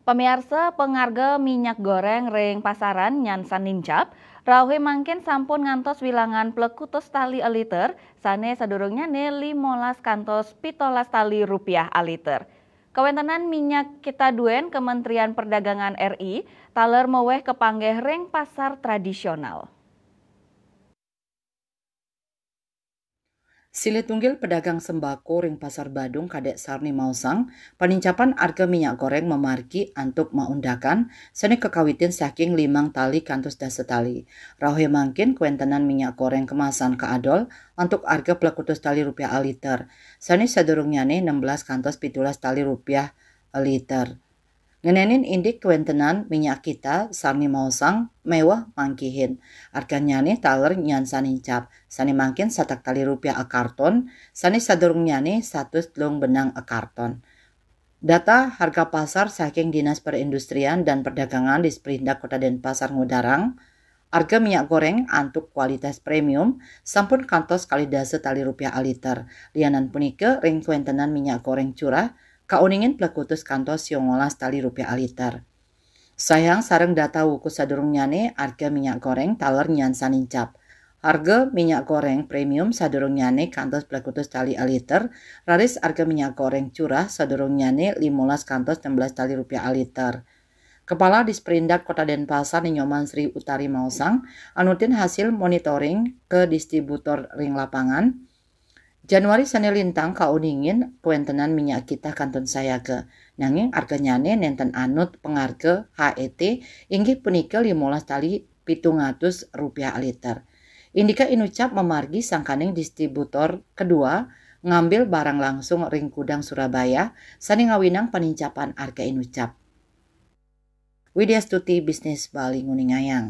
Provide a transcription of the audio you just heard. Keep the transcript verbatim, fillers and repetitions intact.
Pamiarsa, pangarga minyak goreng ring pasaran nyan sanincap, rauhe mangkin sampun ngantos wilangan plekutus tali aliter, sane sadurungnyane limolas kantos pitolas tali rupiah aliter. Kawentenan minyak kita duen Kementerian Perdagangan R I taler maweh kapanggih ring pasar tradisional. Silih tunggil pedagang sembako ring Pasar Badung, Kadek Sarni maosang, panincapan arga minyak goreng mamargi antuk maundakan, sane kakawitin saking limang tali kantos dasa tali. Rauhe mangkin kawentenan minyak goreng kemasan kaadol antuk arga plekutus tali rupiah aliter, sane sadurungnyane nembelas kantos pitulas tali rupiah aliter. Ngenenin indik kawentenan minyak kita, Sarni maosang, meweh manggihin. Arganyane taler nyan sanincap, sane mangkin satak tali rupiah akarton, sane sadurungnyane satus telung benang akarton. Data harga pasar saking Dinas Perindustrian dan Perdagangan Disperindak Kota Denpasar ngudarang, arga minyak goreng antuk kualitas premium sampun kantos kalih dasa tali rupiah aliter. Lianan punika, ring kawentenan minyak goreng curah kauningin plekutus kantos siongolas tali rupiah aliter. Sayang sareng data wuku sadurungnyane, arga minyak goreng taler nyan sanincap. Harga minyak goreng premium sadurungnyane kantos plekutus tali aliter, raris arga minyak goreng curah sadurungnyane limolas kantos enam belas tali rupiah aliter. Kepala Disperindak Kota Denpasar Ni Nyoman Sri Utari maosang, anutin hasil monitoring ke distributor ring lapangan, Januari sane lintang kauningin kawentenan minyak kita kantun sayaga, nanging arganyane nenten anut pangarga H E T, inggih punika limolas tali pitung atus rupiah aliter. Indika inucap mamargi sangkaning distributor kedua ngambil barang langsung ring gudang Surabaya sane ngawinang panincapan arga inucap. Widya Stuti, Bisnis Bali, nguningayang.